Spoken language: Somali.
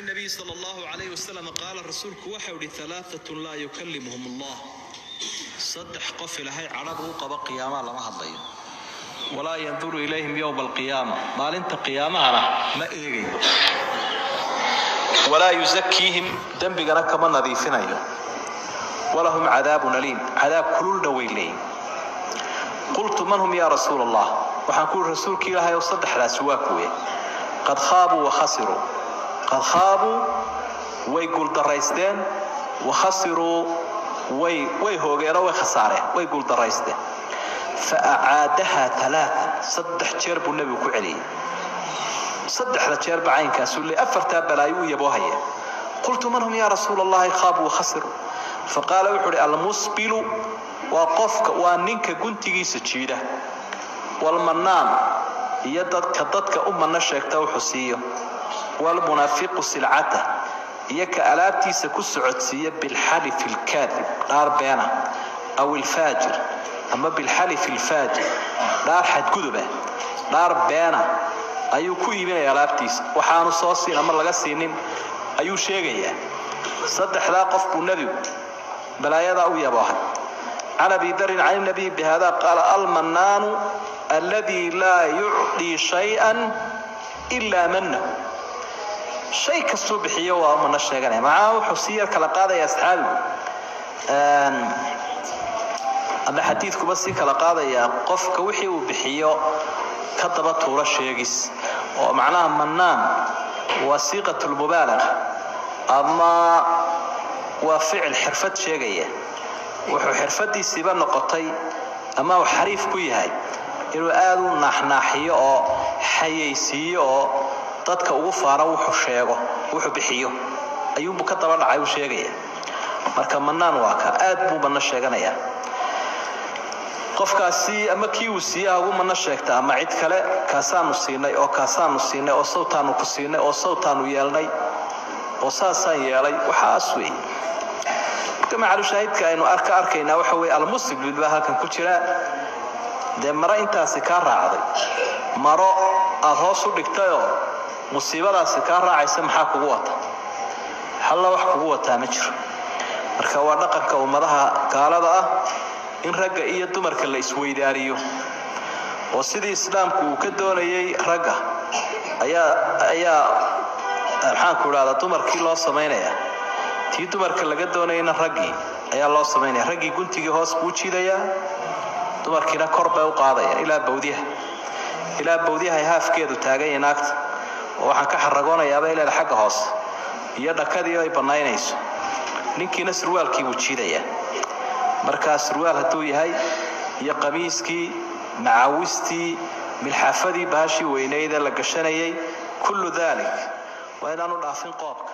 النبي صلى الله عليه وسلم قال رسولك waxau ihi: ثلاثة لا يكلمهم الله. Saddex qof Ilaahay cadhada u qabo, qiyaamaha lama hadlayo. ولا ينظر إليهم يوم القيامة, maalinta qiyaamahana ma eegayo. ولا يزكيهم, dembigana kama nadiifinayo. ولهم عذاب أليم, cadaab kululna way leeyihin. قلت: من هم يا رسول الله? Waxaan ku yidhi: Rasuulka Ilaahay oo, saddexdaasi waa kuwe? قد خابوا وخسروا. قد خابوا, way guuldaraysteen. وخسروا, way hoogeenoo way khasaareen, way guuldaraysteen. فأعادها ثلاثا, saddex jeer buu nebigu ku celiyey. Saddexda jeerba caynkaasuu le afartaa balaayo u yaboohaya. قلت: من هم يا رسول الله خابوا وخسروا? فقال, wuxuu uhi: المسبل, waa qofka, waa ninka guntigiisa jiida. والمنان, iyo dadka u manno sheegta wuxuu siiyo. والمنفق سلعته, iyo ka alaabtiisa ku socodsiiya بالحلف الكاذب, dhaar beena, أو الفاجر, ama بالحلف الفاجر, dhaar xadguduba, dhaar beena ayuu ku iibinaya alaabtiisa. Waxaanu soo siin ama laga siinin ayuu sheegayaa. Saddexdaa qof buu nebigu balaayadaa u yaboohay. عن أبي ذر عن النبي بهذا قال: المنان الذي لا يعطي شيئا إلا منه. Shay kastuu bixiyo waa mana sheeganaya. Macnaha wuxuu si yar kala qaadaya asxaabigu ama xadiidkuba si kala qaadaya, qofka wixii uu bixiyo ka daba tuuro sheegis, oo macnaha منان waa صيغة المبالغة ama waa ficil xirfad sheegaya. Wuxuu xirfadiisiiba noqotay ama uu xariif ku yahay inuu aada u naaxnaaxiyo oo xayeysiiyo oo dadka ugu faano wuxuu sheego, wuxuu bixiyo ayuunbuu ka daba dhacay uu sheegaya. Marka منان waa ka aad buu manno sheeganayaa qofkaasi, ama kii uu siiyaha ugu manno sheegta ama cid kale. Kaasaanu siinay oo kaasaanu siinay oo sawtaanu ku siinay oo sawtaanu yeelnay oo saasaan yeelay, waxaas weeye. Marka macalushaahidka aynu arkaynaa waxa weye المسبل baa halkan ku jira. Dee maro intaasi kaa raacday, maro aad hoos u dhigtayoo musiibadaasi kaa raacaysa, maxaa kugu wata? Halla wax kugu wataa ma jiro. Marka waa dhaqanka ummadaha gaalada ah in ragga iyo dumarka la isweydaariyo, oo sidii Islaamku uu ka doonayay ragga ayaa maxaanku idhahdaa dumarkii loo samaynaya, tii dumarka laga doonayana raggii ayaa loo samaynaya. Raggii guntigii hoos buu jiidayaa, dumarkiina kor bay u qaadaya ilaa bawdyaha, ilaa bawdyahay haafkeedu taagan yahay naagta, oo waxaan ka xaragoonayaaba ileeda xagga hoose iyo dhakadii ay bannaynayso. Ninkiina surwaalkii buu jiidayaa. Markaa surwaal hadduu yahay iyo qamiiskii, macawistii, milxaafadii, bahashii weynaydee la gashanayay, كل ذلك waa inaanu dhaafin qoobka.